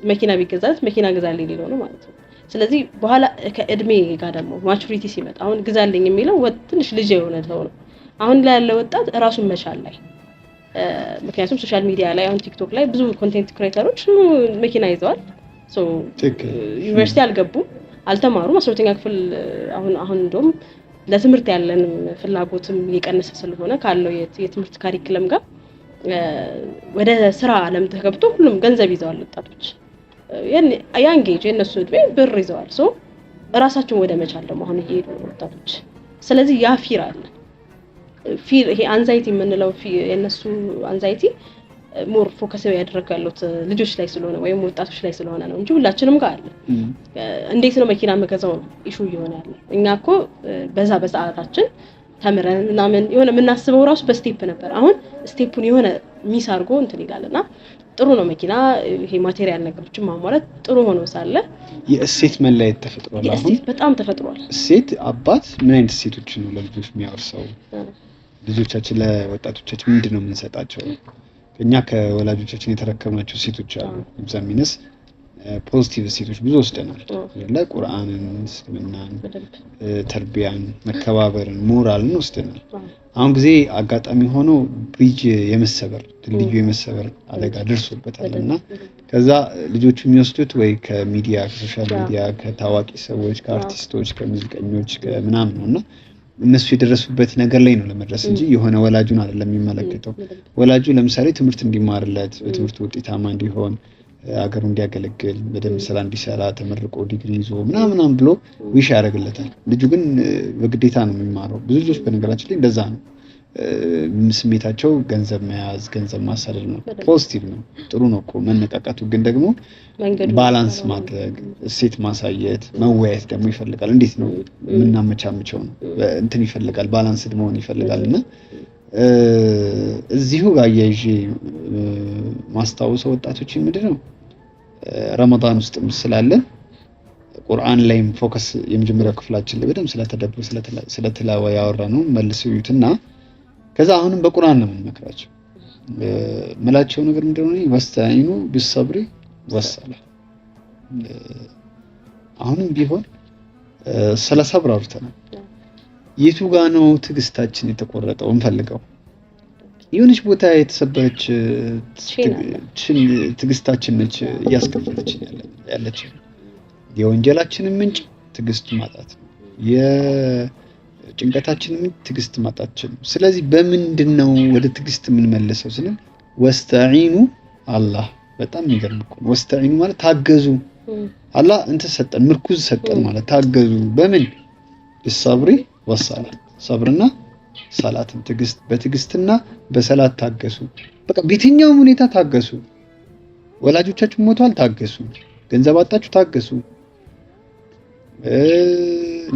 መኪና ቢገዛለት መኪና ግዛልኝ ሊለው ነው ማለት ነው። ስለዚህ በኋላ ከእድሜ ጋር ደግሞ maturity ሲመጣ አሁን ግዛልኝ የሚለው ትንሽ ልጅ የሆነ ሰው ነው። አሁን ላይ ያለ ወጣት እራሱን መቻል ላይ፣ ምክንያቱም social media ላይ አሁን TikTok ላይ ብዙ content creator ኦች መኪና ይዘዋል። ዩኒቨርሲቲ አልገቡም፣ አልተማሩም። 12ኛ ክፍል። አሁን አሁን እንደውም ለትምህርት ያለን ፍላጎትም እየቀነሰ ስለሆነ ካለው የትምህርት curriculum ጋር ወደ ስራ አለም ተገብቶ ሁሉም ገንዘብ ይዘዋል ወጣቶች። Young age የእነሱ እድሜ ብር ይዘዋል። So እራሳቸውን ወደ መቻል ደግሞ አሁን እየሄዱ ነው ወጣቶች። ስለዚህ ያ fear አለ። Fear ይሄ anxiety የምንለው የእነሱ anxiety more focus ያደረገው ያሉት ልጆች ላይ ስለሆነ ወይም ወጣቶች ላይ ስለሆነ ነው እንጂ ሁላችንም ጋር አለ። እንዴት ነው መኪና መገዛው ነው issue እየሆነ ያለ። እኛ እኮ በዛ በሰዓታችን ተምረን ምናምን የሆነ የምናስበው ራሱ በ step ነበር። አሁን step ኡን የሆነ miss አድርጎ እንትን ይላል። እና ጥሩ ነው መኪና፣ ይሄ material ነገሮችን ማሟላት ጥሩ ሆኖ ሳለ የእሴት መለያየት ተፈጥሯል። አሁን የእሴት በጣም ተፈጥሯል። እሴት፣ አባት ምን አይነት እሴቶችን ነው ለልጆች የሚያወርሰው? ልጆቻችን፣ ለወጣቶቻችን ምንድን ነው የምንሰጣቸው? እኛ ከወላጆቻችን የተረከብናቸው እሴቶች አሉ። ይብዛም ይነስ positive እሴቶች ብዙ ወስደናል አይደለ? ቁርአንን፣ እስልምናን፣ ተርቢያን፣ መከባበርን፣ ሞራልን ወስደናል። አሁን ጊዜ አጋጣሚ ሆኖ bridge የመሰበር፣ ድልድዩ የመሰበር አደጋ ደርሶበታል። እና ከዛ ልጆቹ የሚወስዱት ወይ ከሚዲያ፣ ከ social media፣ ከታዋቂ ሰዎች፣ ከአርቲስቶች፣ ከሙዚቀኞች፣ ከምናምን ነው። እና እነሱ የደረሱበት ነገር ላይ ነው ለመድረስ እንጂ የሆነ ወላጁን አይደለም የሚመለከተው። ወላጁ ለምሳሌ ትምህርት እንዲማርለት፣ በትምህርቱ ውጤታማ እንዲሆን፣ አገሩ እንዲያገለግል፣ በደንብ ስራ እንዲሰራ፣ ተመርቆ ዲግሪ ይዞ ምናምናም ብሎ wish ያደርግለታል። ልጁ ግን በግዴታ ነው የሚማረው። ብዙ ልጆች በነገራችን ላይ እንደዛ ነው ስሜታቸው፣ ገንዘብ መያዝ፣ ገንዘብ ማሳደድ ነው። Positive ነው፣ ጥሩ ነው እኮ መነቃቃቱ፣ ግን ደግሞ balance ማድረግ፣ እሴት ማሳየት፣ መወያየት ደግሞ ይፈልጋል። እንዴት ነው የምናመቻምቸው ነው እንትን ይፈልጋል፣ balanced መሆን ይፈልጋል። እና እዚሁ ጋር አያይዤ ማስታውሰው ወጣቶችን ምንድን ነው፣ ረመዳን ውስጥም ስላለን ቁርአን ላይም focus፣ የመጀመሪያው ክፍላችን ላይ በደንብ ስለተደብር ስለ ትላዋ ያወራ ነው፣ መልሰው እዩትና ከዛ አሁንም በቁርአን ነው የምንመክራቸው። ምላቸው ነገር ምንድነው? واستعينوا بالصبر والصلاة። አሁንም ቢሆን ስለ ሰብር አውርተናል። የቱ ጋ ነው ትዕግስታችን የተቆረጠው? እንፈልገው። የሆነች ቦታ የተሰበረች ትዕግስታችን ነች እያስከፈለችን ያለች። የወንጀላችንን ምንጭ ትዕግስት ማጣት ነው። የጭንቀታችንን ምንጭ ትዕግስት ማጣታችን ነው። ስለዚህ በምንድን ነው ወደ ትዕግስት የምንመልሰው ስንል واستعينوا አላህ፣ በጣም የሚገርም እኮ ነው። واستعينوا ማለት ታገዙ። አላህ እንትን ሰጠን፣ ምርኩዝ ሰጠን ማለት ታገዙ። በምን? بالصبر والصلاة፣ ሰብርና ሰላትን፣ ትዕግስት፣ በትዕግስትና በሰላት ታገሱ። በቃ በየትኛውም ሁኔታ ታገሱ። ወላጆቻችሁ ሞተዋል፣ ታገሱ። ገንዘብ አጣችሁ፣ ታገሱ።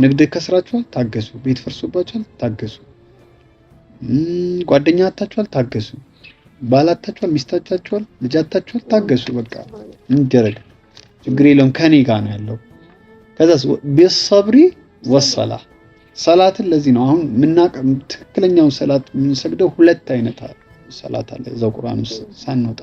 ንግድ ከስራችኋል፣ ታገሱ። ቤት ፈርሶባችኋል፣ ታገሱ። ጓደኛ አጣችኋል፣ ታገሱ። ባል አጣችኋል፣ ሚስት አጣችኋል፣ ልጅ አጣችኋል፣ ታገሱ። በቃ እንደረግ ችግር የለውም፣ ከኔ ጋር ነው ያለው። ከዛስ? بالصبر والصلاة። ሰላትን ለዚህ ነው አሁን ምናቅ ትክክለኛውን ሰላት የምንሰግደው። ሁለት አይነት ሰላት አለ እዛው ቁርአን ውስጥ ሳንወጣ።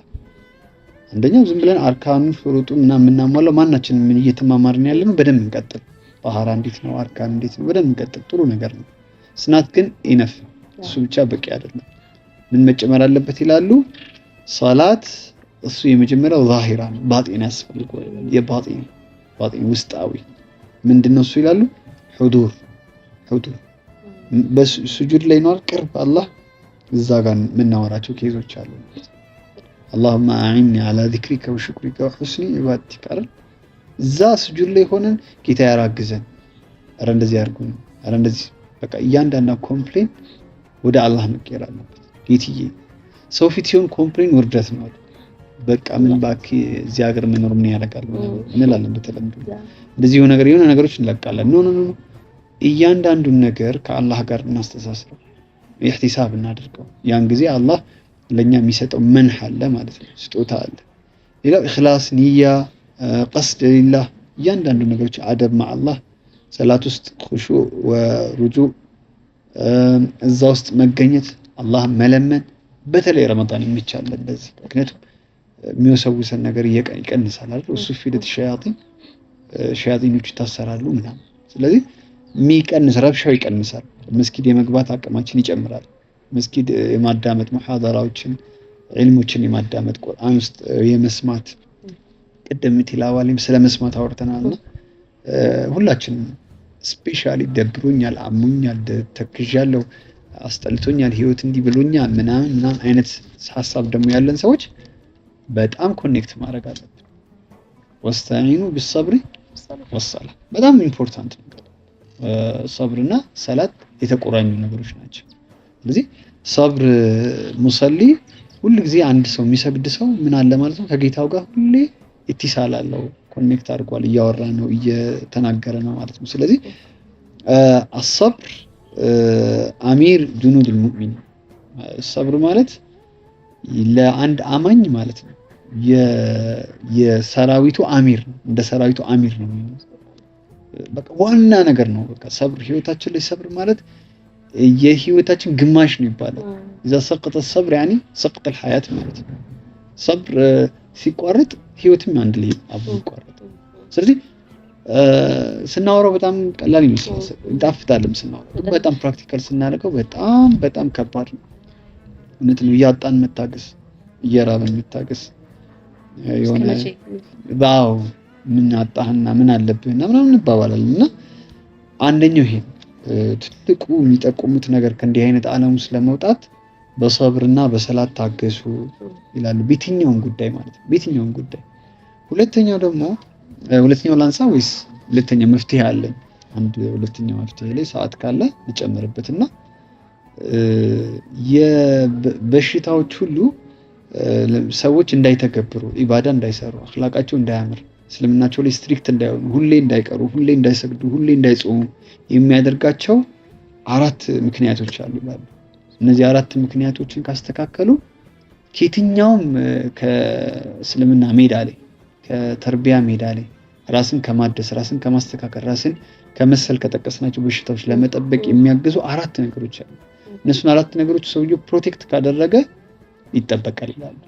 አንደኛው ዝም ብለን አርካኑ ሹሩጡ ምናምን የምናሟላው፣ ማናችን ምን እየተማማርን ያለ ነው። በደንብ እንቀጥል። ባህራ እንዴት ነው? አርካን እንዴት ነው? በደንብ እንቀጥል። ጥሩ ነገር ነው። It's not ግን enough፣ እሱ ብቻ በቂ አይደለም። ምን መጨመር አለበት ይላሉ። ሰላት እሱ የመጀመሪያው ዛሂራ ነው። ባጢን ያስፈልገዋል። የባጢን ባጢን ውስጣዊ ምንድነው እሱ ይላሉ? ሑዱር፣ ሑዱር በሱጁድ ላይ ነው፣ ቅርብ አላህ፣ እዛ ጋር የምናወራቸው case ኦች አሉ። اللهم أعني على ذكرك وشكرك وحسن عبادتك አይደል? እዛ ስጁድ ላይ ሆነን ጌታ ያራግዘን፣ ኧረ እንደዚህ አድርጉን፣ ኧረ እንደዚህ፣ በቃ እያንዳንዷ complain ወደ አላህ መቀየር አለበት። ጌትዬ፣ ሰው ፊት ሲሆን complain ውርደት ነው። በቃ ምን እባክህ እዚህ ሀገር መኖር ምን ያደርጋል እንላለን። በተለምዶ እንደዚህ የሆነ ነገር የሆነ ነገሮች እንለቃለን። No, no, no፣ እያንዳንዱን ነገር ከአላህ ጋር እናስተሳስረው፣ ኢህቲሳብ እናድርገው። ያን ጊዜ አላህ ለእኛ የሚሰጠው መንህ አለ ማለት ነው፣ ስጦታ አለ። ሌላው ኢኽላስ፣ ንያ፣ ቀስድ ሊላህ፣ እያንዳንዱ ነገሮች አደብ مع አላህ፣ ሰላት ውስጥ ኹሹዕ ወሩጁዕ፣ እዛ ውስጥ መገኘት፣ አላህ መለመን፣ በተለይ ረመዳን የሚቻል እንደዚህ፣ ምክንያቱም የሚወሰውሰን ነገር ይቀንሳል አይደል? وصفدت الشياطين፣ ሸያጢኖች ይታሰራሉ ምናምን። ስለዚህ የሚቀንስ ረብሻው ይቀንሳል። መስጊድ የመግባት አቅማችን ይጨምራል። መስጊድ የማዳመጥ፣ ሙሐደራዎችን፣ ዒልሞችን የማዳመጥ፣ ቁርአን ውስጥ የመስማት፣ ቅድም ቲላዋ ላይም ስለ መስማት አውርተናል እና ሁላችንም specially ደብሮኛል፣ አሞኛል፣ ተክዣለሁ፣ አስጠልቶኛል፣ ህይወት እንዲህ ብሎኛል ምናምን ምናምን አይነት ሀሳብ ደግሞ ያለን ሰዎች በጣም connect ማድረግ አለብን። واستعينوا بالصبر والصلاة በጣም important ነገር። ሰብርና ሰላት የተቆራኙ ነገሮች ናቸው። ስለዚህ ሰብር ሙሰሊ ሁል ጊዜ አንድ ሰው የሚሰግድ ሰው ምን አለ ማለት ነው? ከጌታው ጋር ሁሌ ኢቲሳል አለው፣ connect አድርጓል፣ እያወራ ነው፣ እየተናገረ ነው ማለት ነው። ስለዚህ الصبر أمير جنود المؤمن፣ ሰብር ማለት ለአንድ አማኝ ማለት ነው የሰራዊቱ አሚር ነው፣ እንደ ሰራዊቱ አሚር ነው። በቃ ዋና ነገር ነው። በቃ ሰብር ህይወታችን ላይ ሰብር ማለት የህይወታችን ግማሽ ነው ይባላል። إذا سقط الصبر يعني سقط الحياة ማለት ነው። ሰብር ሲቋረጥ ህይወትም አንድ ላይ አብሮ ይቋረጥ። ስለዚህ ስናወራው በጣም ቀላል ይመስላል፣ ይጣፍጣልም ስናወራው፣ በጣም practical ስናደርገው በጣም በጣም ከባድ ነው። እውነት ነው። እያጣን መታገስ፣ እየራበን መታገስ፣ የሆነ ባው ምን አጣህና ምን አለብህና ምናምን እንባባላለን እና አንደኛው ይሄ ትልቁ የሚጠቁሙት ነገር ከእንዲህ አይነት ዓለም ውስጥ ለመውጣት በሰብርና በሰላት ታገሱ ይላሉ። በየትኛውም ጉዳይ ማለት ነው። በየትኛውም ጉዳይ። ሁለተኛው ደግሞ ሁለተኛው ላንሳ ወይስ ሁለተኛ መፍትሄ አለኝ? አንድ ሁለተኛው መፍትሄ ላይ ሰዓት ካለ ልጨምርበትና የበሽታዎች ሁሉ ሰዎች እንዳይተገብሩ፣ ኢባዳ እንዳይሰሩ፣ አኽላቃቸው እንዳያምር፣ እስልምናቸው ላይ strict እንዳይሆኑ፣ ሁሌ እንዳይቀሩ፣ ሁሌ እንዳይሰግዱ፣ ሁሌ እንዳይጾሙ የሚያደርጋቸው አራት ምክንያቶች አሉ ይላሉ። እነዚህ አራት ምክንያቶችን ካስተካከሉ ከየትኛውም ከእስልምና ሜዳ ላይ፣ ከተርቢያ ሜዳ ላይ ራስን ከማደስ፣ ራስን ከማስተካከል፣ ራስን ከመሰል ከጠቀስናቸው በሽታዎች ለመጠበቅ የሚያግዙ አራት ነገሮች አሉ። እነሱን አራት ነገሮች ሰውየው protect ካደረገ ይጠበቃል ይላሉ።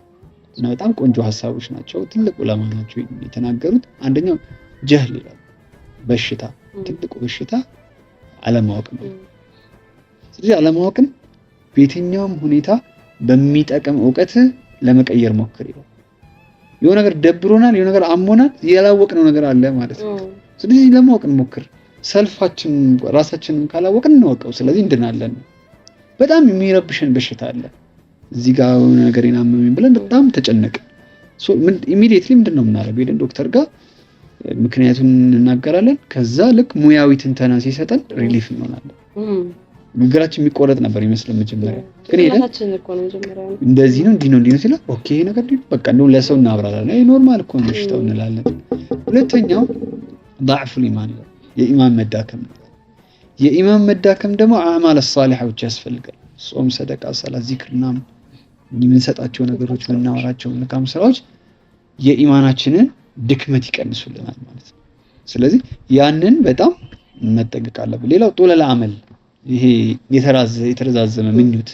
እና በጣም ቆንጆ ሀሳቦች ናቸው። ትልቅ ዑለማ ናቸው የተናገሩት። አንደኛው ጀህል ይላሉ፣ በሽታ፣ ትልቁ በሽታ አለማወቅ ነው። ስለዚህ አለማወቅን በየትኛውም ሁኔታ በሚጠቅም እውቀት ለመቀየር ሞክር ይላል። የሆነ ነገር ደብሮናል፣ የሆነ ነገር አሞናል፣ ያላወቅነው ነገር አለ ማለት ነው። ስለዚህ ለማወቅ እንሞክር። ሰልፋችን ራሳችንን ካላወቅን እንወቀው፣ ስለዚህ እንድናለን። በጣም የሚረብሸን በሽታ አለ፣ እዚህ ጋር የሆነ ነገር አመመኝ ብለን በጣም ተጨነቅን። Immediately ምንድን ነው የምናደርገው? ሄደን ዶክተር ጋር ምክንያቱን እንናገራለን። ከዛ ልክ ሙያዊ ትንተና ሲሰጠን relief እንሆናለን። ንግግራችን የሚቆረጥ ነበር ይመስለን መጀመሪያ፣ ግን ሄደን እንደዚህ ነው እንዲህ ነው እንዲህ ነው ሲል okay ይሄ ነገር በቃ እንደውም ለሰው እናብራራለን። ይሄ normal እኮ ነው በሽታው እንላለን። ሁለተኛው ضعف الإيمان፣ የኢማን መዳከም ነው። የኢማን መዳከም ደግሞ አዕማል ሷሊሐዎች ያስፈልጋል። ጾም፣ ሰደቃ፣ ሰላት፣ ዚክር ምናምን የምንሰጣቸው ነገሮች፣ የምናወራቸው መልካም ስራዎች የኢማናችንን ድክመት ይቀንሱልናል ማለት ነው። ስለዚህ ያንን በጣም መጠንቀቅ አለብን። ሌላው طول الأمل፣ ይሄ የተረዛዘመ ምኞት፣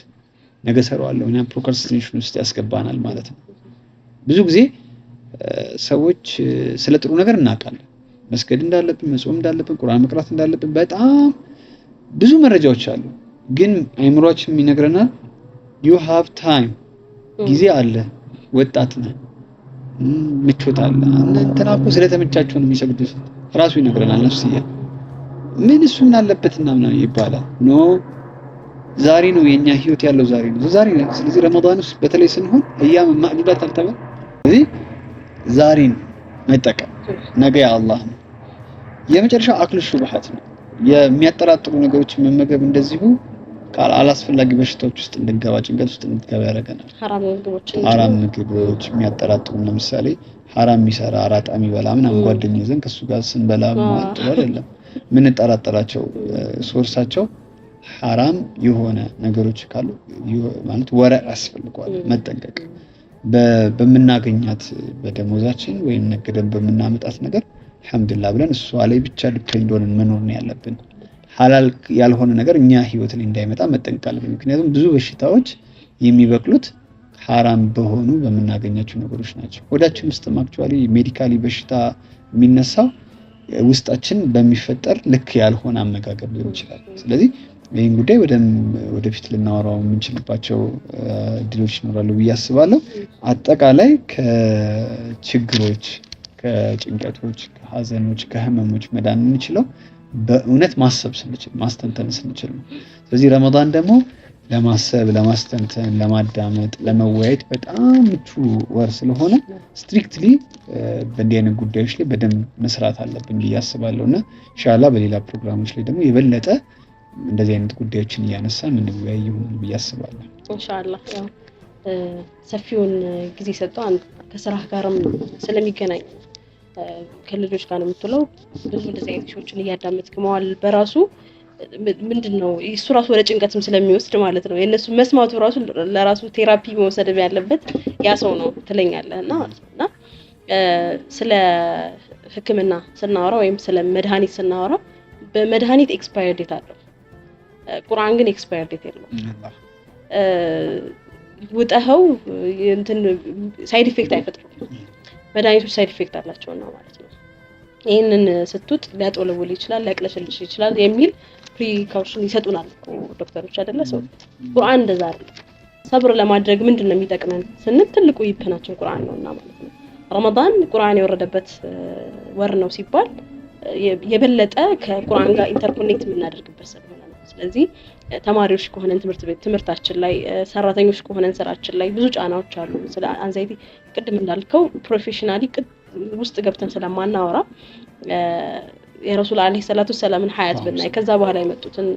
ነገ እሰራዋለሁ እኛም procrastination ውስጥ ያስገባናል ማለት ነው። ብዙ ጊዜ ሰዎች ስለ ጥሩ ነገር እናውቃለን። መስገድ እንዳለብን፣ መጾም እንዳለብን፣ ቁርአን መቅራት እንዳለብን በጣም ብዙ መረጃዎች አሉ። ግን አይምሯችን ይነግረናል you have time፣ ጊዜ አለ፣ ወጣት ነህ፣ ምቾት አለ። እንትና እኮ ስለተመቻቸው ነው የሚሰግዱት ራሱ ይነግረናል ነፍስያ። ምን እሱ ምን አለበትና ምናምን ይባላል። No፣ ዛሬ ነው የኛ ህይወት ያለው፣ ዛሬ ነው ዛሬ ነው። ስለዚህ ረመዳን ውስጥ በተለይ ስንሆን أيام معدودات አልተባለ። ስለዚህ ዛሬን መጠቀም፣ ነገ የአላህ ነው። የመጨረሻው أكل الشبهات ነው። የሚያጠራጥሩ ነገሮችን መመገብ እንደዚሁ አላስፈላጊ በሽታዎች ውስጥ እንድንገባ፣ ጭንቀት ውስጥ እንድንገባ ያደርገናል። ሐራም ምግቦች የሚያጠራጥሩ፣ ለምሳሌ ሐራም የሚሰራ፣ አራጣ የሚበላ ምናምን ጓደኛ ይዘን ከእሱ ጋር ስንበላ ጥሩ አይደለም። የምንጠራጠራቸው source ኣቸው ሐራም የሆነ ነገሮች ካሉ ማለት ወረዕ ያስፈልገዋል፣ መጠንቀቅ። በምናገኛት በደሞዛችን ወይም ነግደን በምናመጣት ነገር አልሐምዱሊላህ ብለን እሷ ላይ ብቻ depend ሆነን መኖር ነው ያለብን። ሐላል ያልሆነ ነገር እኛ ህይወት ላይ እንዳይመጣ መጠንቀቅ አለብን። ምክንያቱም ብዙ በሽታዎች የሚበቅሉት ሐራም በሆኑ በምናገኛቸው ነገሮች ናቸው። ሆዳችን ውስጥም actually medically በሽታ የሚነሳው ውስጣችን በሚፈጠር ልክ ያልሆነ አመጋገብ ሊሆን ይችላል። ስለዚህ ይህን ጉዳይ ወደፊት ልናወራው የምንችልባቸው እድሎች ይኖራሉ ብዬ አስባለሁ። አጠቃላይ ከችግሮች፣ ከጭንቀቶች፣ ከሀዘኖች፣ ከህመሞች መዳን የምንችለው በእውነት ማሰብ ስንችል፣ ማስተንተን ስንችል ነው። ስለዚህ ረመዳን ደግሞ ለማሰብ፣ ለማስተንተን፣ ለማዳመጥ፣ ለመወያየት በጣም ምቹ ወር ስለሆነ strictly በእንዲህ አይነት ጉዳዮች ላይ በደንብ መስራት አለብን ብዬ አስባለሁ። እና ኢንሻአላህ በሌላ ፕሮግራሞች ላይ ደግሞ የበለጠ እንደዚህ አይነት ጉዳዮችን እያነሳ የምንወያይ ይሆናል ብዬ አስባለሁ። ኢንሻአላህ። ያው ሰፊውን ጊዜ ሰጥተው ከስራህ ጋርም ስለሚገናኝ፣ ከልጆች ጋር ነው የምትውለው። ብዙ እንደዚህ አይነት ሰዎችን እያዳመጥክ መዋል በራሱ ምንድን ነው እሱ ራሱ ወደ ጭንቀትም ስለሚወስድ ማለት ነው። የእነሱ መስማቱ ራሱ ለራሱ therapy መውሰድ ያለበት ያ ሰው ነው ትለኛለህ። እና ማለት ነው እና ስለ ሕክምና ስናወራ ወይም ስለ መድኃኒት ስናወራ በመድኃኒት expire date አለው። ቁርአን ግን expire date የለውም። ውጠኸው እንትን side effect አይፈጥሩም። መድኃኒቶች side effect አላቸውና ማለት ነው። ይህንን ስትውጥ ሊያጦለውል ይችላል፣ ሊያቅለሸልሽ ይችላል የሚል precaution ይሰጡናል እኮ ዶክተሮች አይደለ? ሰው ቁርአን እንደዛ አይደለም። ሰብር ለማድረግ ምንድን ነው የሚጠቅመን ስንል ትልቁ weapon ኣችን ቁርአን ነውና ማለት ነው። ረመዳን ቁርአን የወረደበት ወር ነው ሲባል የበለጠ ከቁርአን ጋር interconnect የምናደርግበት ስለሆነ ስለዚህ ተማሪዎች ከሆነን ትምህርት ቤት ትምህርታችን ላይ፣ ሰራተኞች ከሆነን ስራችን ላይ ብዙ ጫናዎች አሉ። ስለ anxiety ቅድም እንዳልከው professionally ውስጥ ገብተን ስለማናወራ የረሱል ዓለይሂ ሰላቱ ሰላምን ሀያት ብናይ፣ ከዛ በኋላ የመጡትን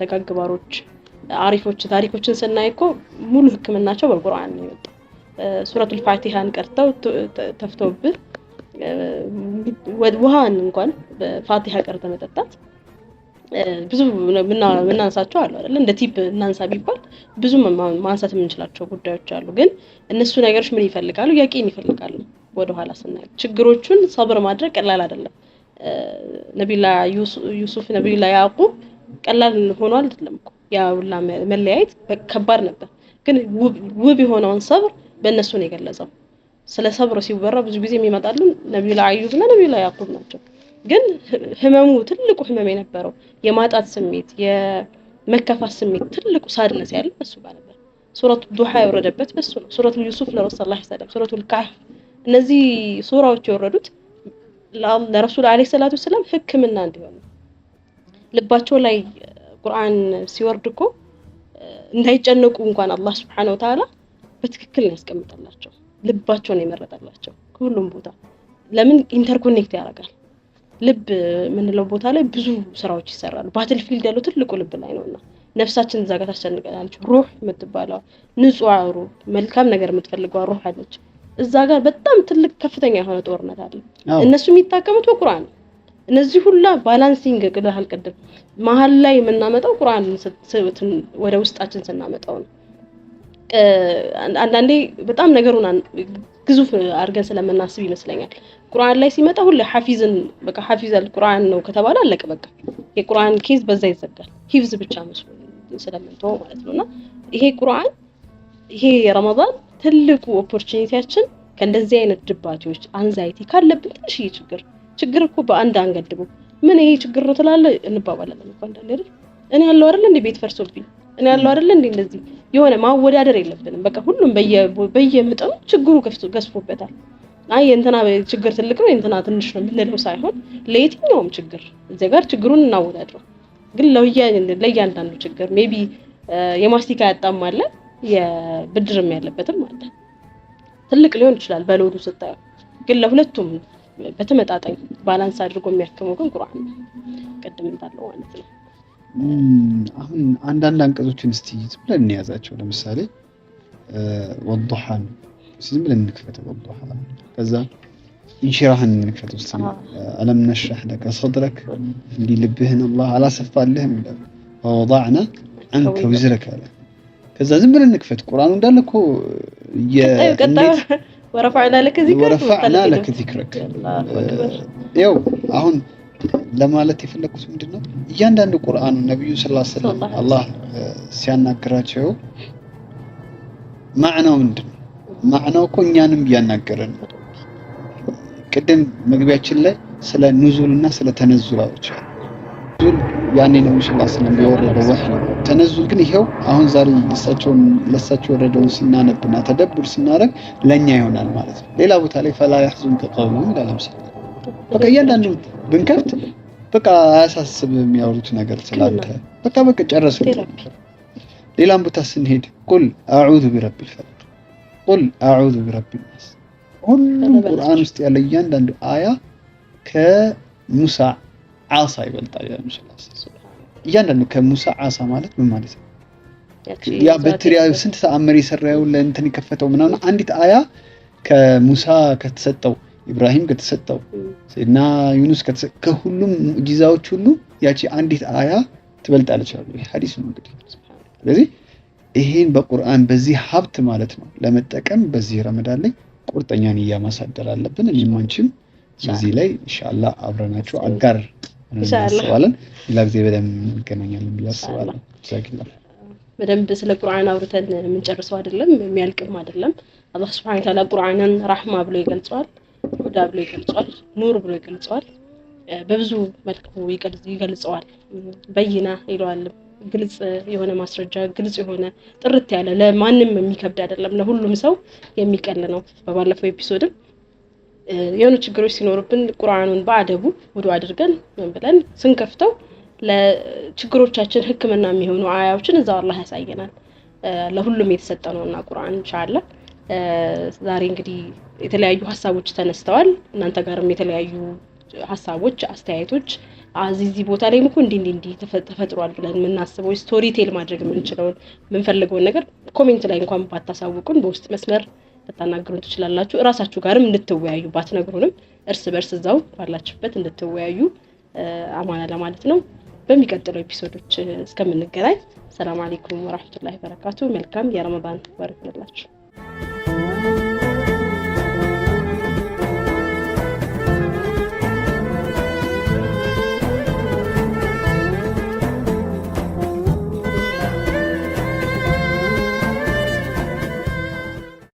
ደጋግ ባሮች፣ አሪፎች ታሪኮችን ስናይ እኮ ሙሉ ሕክምናቸው በቁርአን ነው የመጣው። ሱረቱል ፋቲሃን ቀርተው ተፍተውብህ ውሃን እንኳን በፋቲሃ ቀርተ መጠጣት ብዙ የምናነሳቸው አሉ አይደል? እንደ tip እናንሳ ቢባል ብዙ ማንሳት የምንችላቸው ጉዳዮች አሉ። ግን እነሱ ነገሮች ምን ይፈልጋሉ? ያቂን ይፈልጋሉ። ወደኋላ ስናይ ችግሮቹን ሰብር ማድረግ ቀላል አይደለም። ነቢላ ዩሱፍ፣ ነቢላ ያዕቁብ ቀላል ሆኖ አይደለም እኮ፣ ያ ሁላ መለያየት ከባድ ነበር። ግን ውብ የሆነውን ሰብር በእነሱ ነው የገለጸው። ስለ ሰብር ሲወራ ብዙ ጊዜ የሚመጣልን ነቢዩላ አዩብ እና ነቢዩላ ያዕቁብ ናቸው። ግን ህመሙ፣ ትልቁ ህመም የነበረው የማጣት ስሜት፣ የመከፋት ስሜት፣ ትልቁ sadness ያለ እሱ ጋር ነበር። ሱረቱ ዱሃ የወረደበት በሱ ነው። ሱረቱ ዩሱፍ ለረሱል ሰለላሁ ዐለይሂ ወሰለም፣ ሱረቱል ካህፍ፣ እነዚህ ሱራዎች የወረዱት ለረሱል ዓለይሂ ሰላቱ ወሰላም ሕክምና እንዲሆን ነው። ልባቸው ላይ ቁርአን ሲወርድ እኮ እንዳይጨነቁ እንኳን አላህ ሱብሓነሁ ወተዓላ በትክክል ነው ያስቀምጠላቸው። ልባቸውን የመረጠላቸው ከሁሉም ቦታ ለምን interconnect ያደርጋል። ልብ የምንለው ቦታ ላይ ብዙ ስራዎች ይሰራሉ። Battlefield ያለው ትልቁ ልብ ላይ ነውና ነፍሳችን እዛ ጋር ታስጨንቀናለች። ሩህ የምትባለው ንጹህ ሩህ፣ መልካም ነገር የምትፈልገው ሩህ አለች። እዛ ጋር በጣም ትልቅ ከፍተኛ የሆነ ጦርነት አለ። እነሱ የሚታከሙት በቁርአን ነው። እነዚህ ሁላ balancing ቅድሃል ቅድም መሀል ላይ የምናመጣው ቁርአን ወደ ውስጣችን ስናመጣው ነው። አንዳንዴ በጣም ነገሩን ግዙፍ አድርገን ስለምናስብ ይመስለኛል። ቁርአን ላይ ሲመጣ ሁሌ ሐፊዝን በቃ ሐፊዝ ቁርአን ነው ከተባለ አለቀ በቃ። የቁርአን case በዛ ይዘጋል። ሂፍዝ ብቻ መስሎ ስለምንተወው ማለት ነውና ይሄ ቁርአን፣ ይሄ ረመዳን ትልቁ opportunity ያችን ከእንደዚህ አይነት ድባቴዎች፣ anxiety ካለብን፣ ትንሽዬ ችግር፣ ችግር እኮ በአንድ አንገድበው፣ ምን ይሄ ችግር ነው ትላለህ እንባባላለን እኮ አንዳንዴ አይደል? እኔ ያለው አይደል እንዴ ቤት ፈርሶብኝ፣ እኔ ያለው አይደል እንዴ እንደዚህ የሆነ፣ ማወዳደር የለብንም። በቃ ሁሉም በየመጠኑ ችግሩ ገዝፎበታል። አይ የእንትና ችግር ትልቅ ነው፣ የእንትና ትንሽ ነው የምንለው ሳይሆን ለየትኛውም ችግር እዚያ ጋር ችግሩን እናወዳድረው። ግን ለእያንዳንዱ ችግር maybe የማስቲካ ያጣም አለ፣ የብድርም ያለበትም አለ። ትልቅ ሊሆን ይችላል በ load ኡ ስታየው፣ ግን ለሁለቱም በተመጣጣኝ balance አድርጎ የሚያክመው ግን ቁርአን ነው። ቅድም እንዳለው ማለት ነው። አሁን አንዳንድ አንቀጾችን እስቲ ዝም ብለን እንያዛቸው። ለምሳሌ ወዱሓን ዝም ብለን እንክፈተው። ወዱሓ፣ ከዛ ኢንሽራህን እንክፈተው። እስቲ ألم نشرح لك صدرك፣ እንዲህ ልብህን አላህ አላሰፋልህም ይላል። ووضعنا عنك وزرك አለ። ከዛ ዝም ብለን እንክፈት። ቁርአኑ እንዳለ እኮ ورفعنا لك ذكرك። ورفعنا لك ذكرك። ያው አሁን ለማለት የፈለግኩት ምንድን ነው፣ እያንዳንዱ ቁርአኑ ነቢዩ ሰለላሁ ዐለይሂ ወሰለም አላህ ሲያናግራቸው ማዕናው ምንድን ነው? ማዕናው እኮ እኛንም እያናገረን ነው። ቅድም መግቢያችን ላይ ስለ ኑዙል እና ስለ ተነዙል አውርቻለሁ። ኑዙል ያኔ ነቢዩ ሰለላሁ ዐለይሂ ወሰለም የወረደው ወህይ ነው። ተነዙል ግን ይሄው አሁን ዛሬ እሳቸውን ለእሳቸው የወረደውን ስናነብና ተደቡር ስናደርግ ለእኛ ይሆናል ማለት ነው። ሌላ ቦታ ላይ فلا يحزنك قولهم ይላል። ለምሳሌ በቃ እያንዳንዱ ብንከፍት በቃ አያሳስብም የሚያወሩት ነገር ስላንተ፣ በቃ በቃ ጨረሱ። ሌላም ቦታ ስንሄድ قل أعوذ برب الفلق፣ قل أعوذ برب الناس፣ ሁሉም ቁርአን ውስጥ ያለ እያንዳንዱ አያ ከሙሳ ዓሳ ይበልጣል ይላል። እያንዳንዱ ከሙሳ ዓሳ ማለት ምን ማለት ነው? ያ በትር፣ ያ ስንት ተአምር የሰራው፣ ለእንትን የከፈተው ምናምን፣ አንዲት አያ ከሙሳ ከተሰጠው፣ ኢብራሂም ከተሰጠው እና ዩኑስ ከሁሉም ሙዕጂዛዎች ሁሉ ያቺ አንዲት አያ ትበልጣለች አሉ። ይሄ ሐዲስ ነው እንግዲህ። ስለዚህ ይሄን በቁርአን በዚህ ሀብት ማለት ነው ለመጠቀም በዚህ ረመዳን ላይ ቁርጠኛ ንያ ማሳደር አለብን። እኔም አንቺም እዚህ ላይ ኢንሻአላህ አብረናችሁ አጋር እናስባለን። ሌላ ጊዜ በደንብ እንገናኛለን ብዬ አስባለሁ። ጀዛኪላህ። በደንብ ስለ ቁርአን አውርተን የምንጨርሰው አይደለም፣ የሚያልቅም አይደለም። አላህ ሱብሓነሁ ወተዓላ ቁርአንን ራህማ ብሎ ይገልጸዋል፣ ሁዳ ብሎ ይገልጸዋል፣ ኑር ብሎ ይገልጸዋል። በብዙ መልኩ ይገልጸዋል። በይና ይለዋል። ግልጽ የሆነ ማስረጃ፣ ግልጽ የሆነ ጥርት ያለ፣ ለማንም የሚከብድ አይደለም፣ ለሁሉም ሰው የሚቀል ነው። በባለፈው episode ም የሆኑ ችግሮች ሲኖሩብን ቁርአኑን በአደቡ ውዱ አድርገን ምን ብለን ስንከፍተው ለችግሮቻችን ሕክምና የሚሆኑ አያዎችን እዛው አላህ ያሳየናል። ለሁሉም የተሰጠ ነውና ቁርአን ኢንሻአላህ። ዛሬ እንግዲህ የተለያዩ ሀሳቦች ተነስተዋል። እናንተ ጋርም የተለያዩ ሀሳቦች፣ አስተያየቶች እዚህ ቦታ ላይ እኮ እንዲህ እንዲህ እንዲህ ተፈጥሯል ብለን የምናስበው story tell ማድረግ የምንችለውን የምንፈልገውን ነገር comment ላይ እንኳን ባታሳውቁን በውስጥ መስመር ልታናግሩን ትችላላችሁ። እራሳችሁ ጋርም እንድትወያዩ ባትነግሩንም እርስ በርስ እዛው ባላችሁበት እንድትወያዩ አማና ለማለት ነው። በሚቀጥለው episode ኦች እስከምንገናኝ ሰላም አለይኩም ወራህመቱላሂ ወበረካቱ። መልካም የረመዳን ወር ይሁንላችሁ።